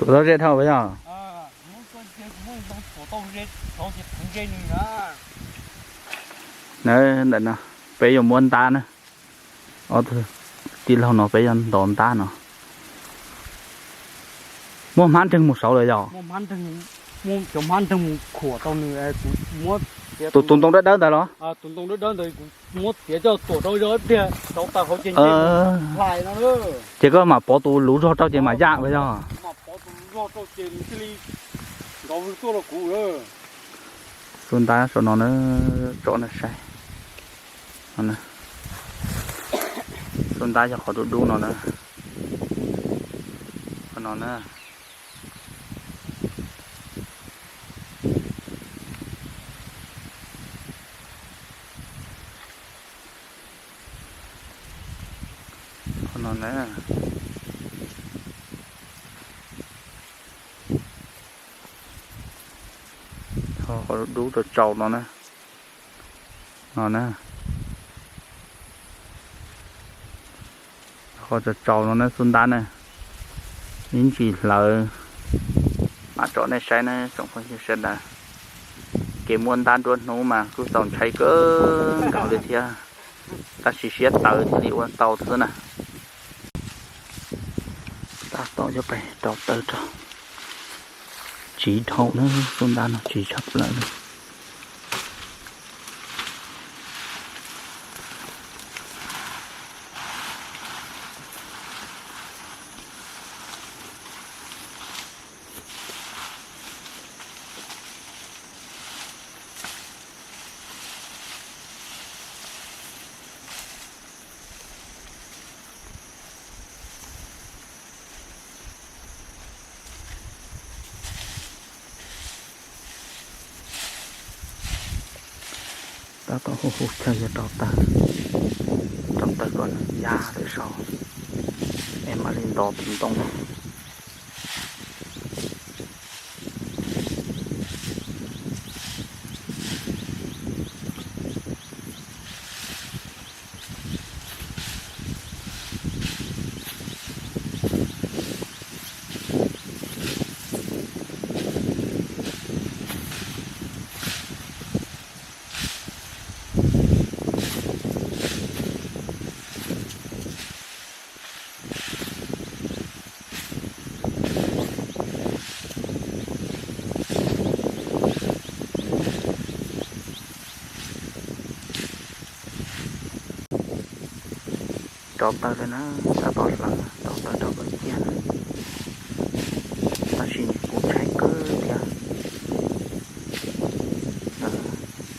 Tuam tau ze dhau yog? Na, ntawm no peb yuav muab ntab na. Ob tug tij laug no peb yuav ntov ntab no. Muab hmab nreeg mus saud lawm yog? Tus, tus ntoo dawb dawb ntawd los? Ces koj mam pov tus luv zog rau ces mam yaj los yog? Xub ntab saum no na, tso nej saib. Xub ntab yog qhov dub dub no na. Qhov no na. Qhov no na. Qhov dub dub tsaus tsaus no na. No na. Qhov tsaus tsaus no na xub ntab na. Ib ntsis hlawv mam tso nej saib na tsoom phooj ywg sawv daws. Kev muab ntab nruab hnub mas kuj txaus ntshai kawg nkaus li thiab, tab sis siab tawv thiaj li ua tau xwb na. Tab tom yuav pais rau taw rau. Tsiv dhau na, xub ntab no tsiv tshaj plaws li. Tab tom hu hu chaw yuav rau taw, rau taw kom nws ya lawm saud es mam li ntov tus ntoo. Rau taw lawm na, tab tom hlawv rau taw rau kom ciaj na. Tab sis kuv ntshai kawg thiab,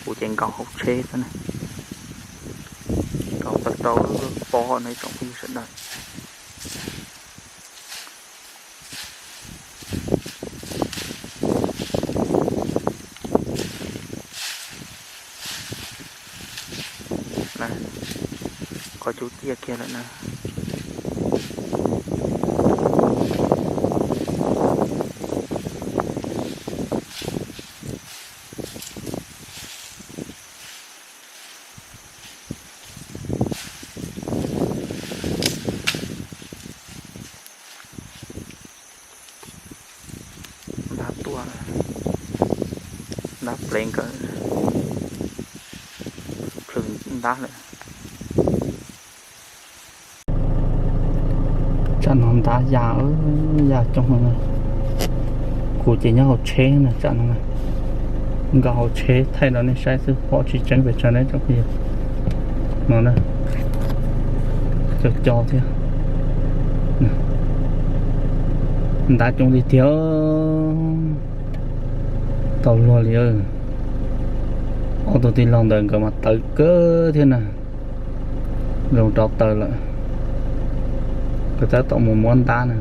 kuv ces nkaum hauv tsheb xwb na. Rau taw rau lub pob no ib tsoom phooj ywg sawv daws. Qhov cub ciaj kiag lawm na. Ntab tuaj, ntab plev nkawd, plhws ntab lawm. Tsam no ntab ya, ya coob na. Kuv ces nyob hauv tsheb na tsam no na. Nkaum hauv tsheb thaij rau nej saib xwb, pom tsis tseeb pes tsawg ne tsoom phooj ywg. No na, co co thiab. Ntab coob tiag tiag, tau luag li. Ob tug tij laug ntawd nkawd mas tawv kawg thiab na. Zoo rau taw lawm, nkawd tab tom mus muab ntab na.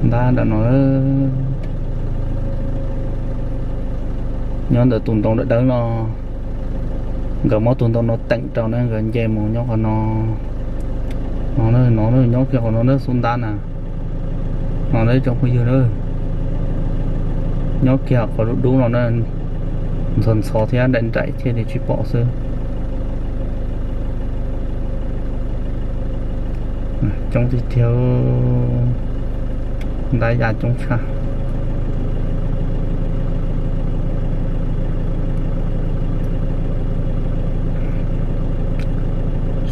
Ntab ntawm no, nyob ntawm tus ntoo dawb dawb no. Nkawd muab tus ntoo no teem rau na, nkawd nce mus nyob qhov no. No, no nyob kiag qhov no na xub ntab na. No na tsoom phooj ywg na, nyob kiag qhov dub dub no na, ntxhov ntxhov thiab nraim nraim thiaj li tsis pom xwb. Coob tiag tiag, ntab ya coob tshaj.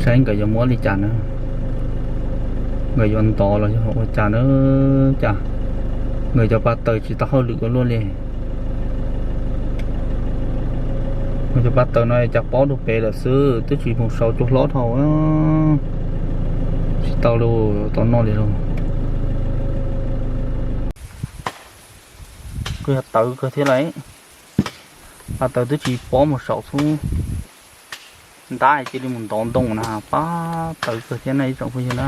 Saib nkawd yuav muab li cas na, nkawd yuav ntov los yog ua cas na, cas nkawd cov pa taws tsis tau hauj lwm ua luaj li. Nkawd cov pa taws no cas pob rau pem lawm xwb, twb tsis mus sau cua hlob dhau. Tsis tau li, tau noj li lauj. Kuj yog tawv kawg thiab lauj. Pa taws twb tsis pob mus saum xub ntab cia li mus ntov ntoo na, pab tawv kawg thiab na ib tsoom phooj ywg na.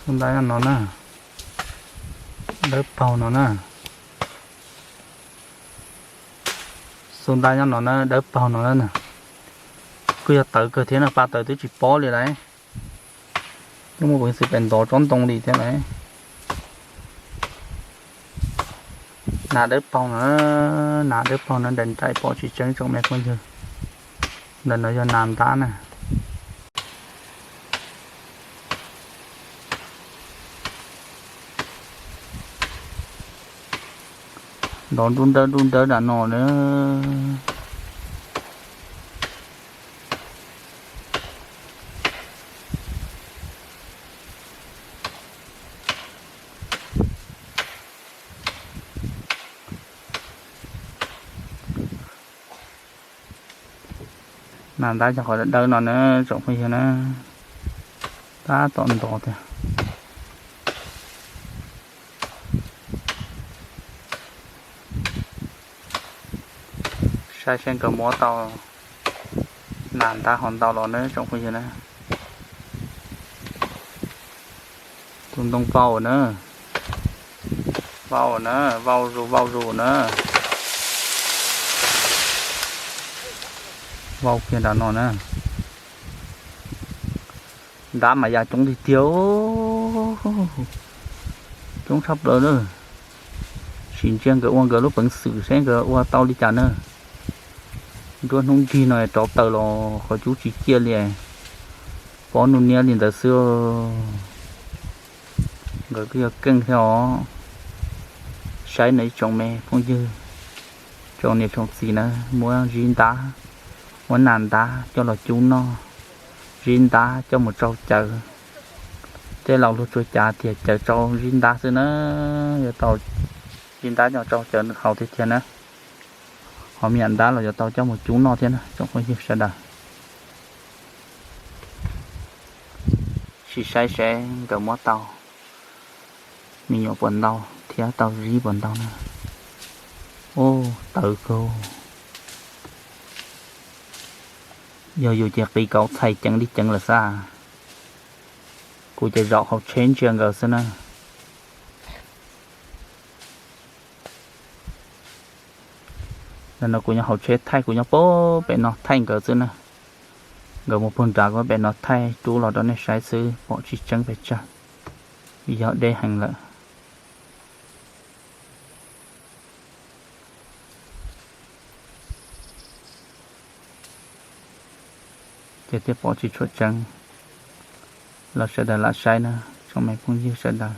Xub ntab nyob no na, dawb paug no na. Xub ntab nyob no na, dawb paug no na. Kuj yog tawv kawg thiab no, pa taws twb tsis pob li lauj. Twb muaj peev xwm pem ntov tsob ntoo li thiab lauj. Nas dawb paug no, nas dawb paug no nraim nraim pom tsis tseeb tsoom me phooj ywg. Ntawm no yog nas ntab na. Ntov nruj nrawb nruj nrawb nram no na. Nas ntab cov qhov dawb dawb no na tsoom phooj ywg na, tab tom ntov tiag. Saib seb nkawd muab tau nas ntab hov ntau los na tsoom phooj ywg na. Tus ntoo vau na, vau na, vau zus vau zus na. Vau kiag nram no na. Ntab mas ya coob tiag tiag, coob tshaj plaws na. Sim ntsia nkawd ua nkawd lub peev xwm seb nkawd ua tau li cas na. Nruab hnub nrig no rauv taws los qhov cub tsis ciaj li, pob nug niab li ntawd xwb. Nkawd kuj yog keej thiab os. Saib na ib tsoom me phooj ywg, tsoom niam tsoom txiv na, muab zib ntab, muab nas ntab coj los cub noj, zib ntab coj mus tsau cawv. Tej laus luag tsuas cav tias cawv tsau zib ntab xwb na, yuav tau zib ntab coj tsau cawv haus tiag tiag na. Ho me nyuam ntab los yuav tau coj mus cub noj thiab na tsoom phooj ywg sawv daws. Sim saib seb nkawd muab tau me nyuam puas ntau thiab tau zib puas ntau na. Ub, tawv kawg. Yog yus ces qiv kauv txhais ceev li ceev lawm xwb. Kuv ces zaum hauv tsheb ntsia nkawd xwb na. Ntawm no kuv nyob hauv tsheb thaij, kuv nyob pem no thaij nkawd xwb na. Nkawd mus puag nrad, kuv pem no thaij rub los rau nej saib xwb, pom tsis tseeb pes tsawg, yog deb heev lawm. Ces thiaj pom tsis tshua tseeb. Los sawv daws lam saib na tsoom me phooj ywg sawv daws.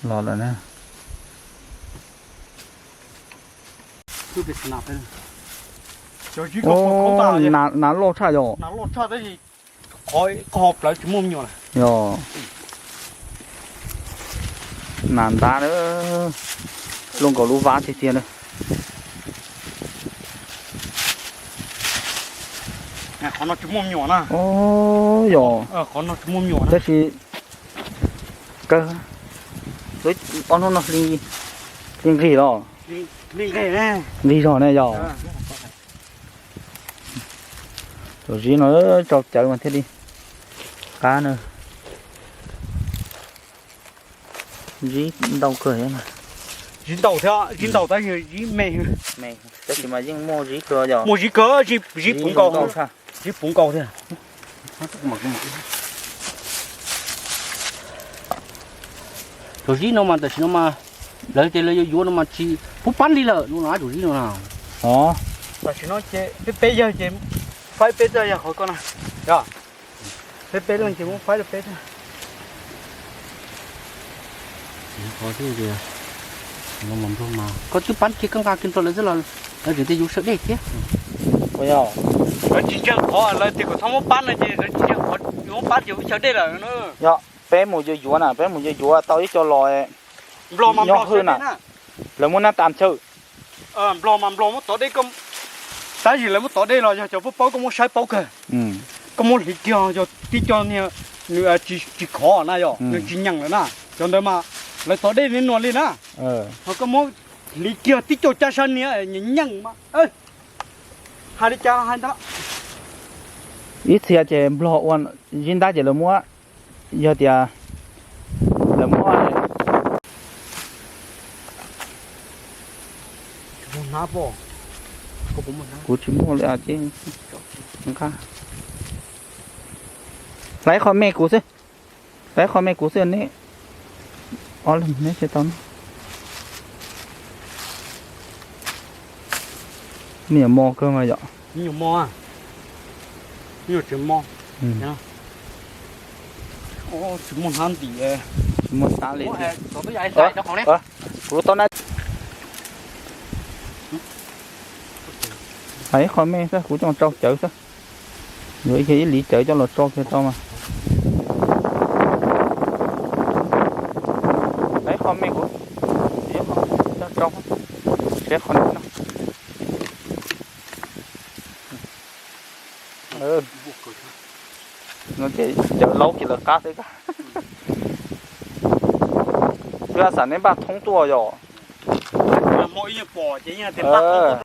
Los lawm na. Nas loj tshaj yom. Yog nas ntab na, luaj nkaus lub vab tiag tiag na. Yog, tab sis kawg, ob hnub no hli Yeej nqig los? Nqig zog ne yog. Cov zib no tsau cawv mas thiaj li qab na. Zib ntau kawg. Zib ntau thiab, zib ntau tab sis zib me. Me, tab sis mas yeej muaj zib kawg yog. Muaj zib kawg, zib puv nkaus, zib puv nkaus thiab. Cov zib no mas tam sim no mas lawv tias lawv yuav yuav no mas tsis pub pab li lawm no, cov zib no na. Tam sim no ces peb peb yawg ces faib peb txoj yog qhov ko na. Yog peb peb leej ces muab faib rau peb. Koj twb pab kiag koj nqa kiag rau lawv xwb los lawv tseem tias yus sawv dej thiab. Lawv tsis ntseeg qhov lawv tias kom txhob muab pab no ces lawv tsis ntseeg qhov yus muab pab ces yus sawv dej lawm. Yog peb mus yuav yuav na, peb mus yuav yuav tau ib co los Nplog mas nyob Nplog hwj sawv na, dej na. Lawv muab nab tas ntsawj. Nplog mas Nplog muab tov dej, tab sis lawv muab tov dej los yog cov paub paub koj muab saib paub kawg. Koj muab hliv kiag yog tib co niag nws tsis khov na, yog nws tsis nyeem lawm na, cov ntawd mas lawv tov dej neb nua li na. Ho koj muab hliv kiag tib co caj sab niag nyeem mas hais li cas hais ntawd. Ib txhia ces Nplog ua zib ntab ces lawv muab, yog tias lawv muab Kuv tsis muaj li ces nqa. Hlais qho me kuv xwb, hlais qho me kuv xwb neb. Ob leeg neb thiaj tau noj. Me nyuam mos kawg mas yom. Me nyuam mos, me nyuam tsis mos, tsis muaj hnab ntim, tsis muaj hnab li. Kuv tau na. Hlais ib qho me xwb, kuv coj tsau cawv xwb. Yuav ib, ib li cawv coj los tso kiag tau mas. Hlais ib qho me kuv, ib qho coj tsau, seb qho no. No ces cawv laub ces lawv qab xwb. Twb xav neb npaj thoob tuaj yom.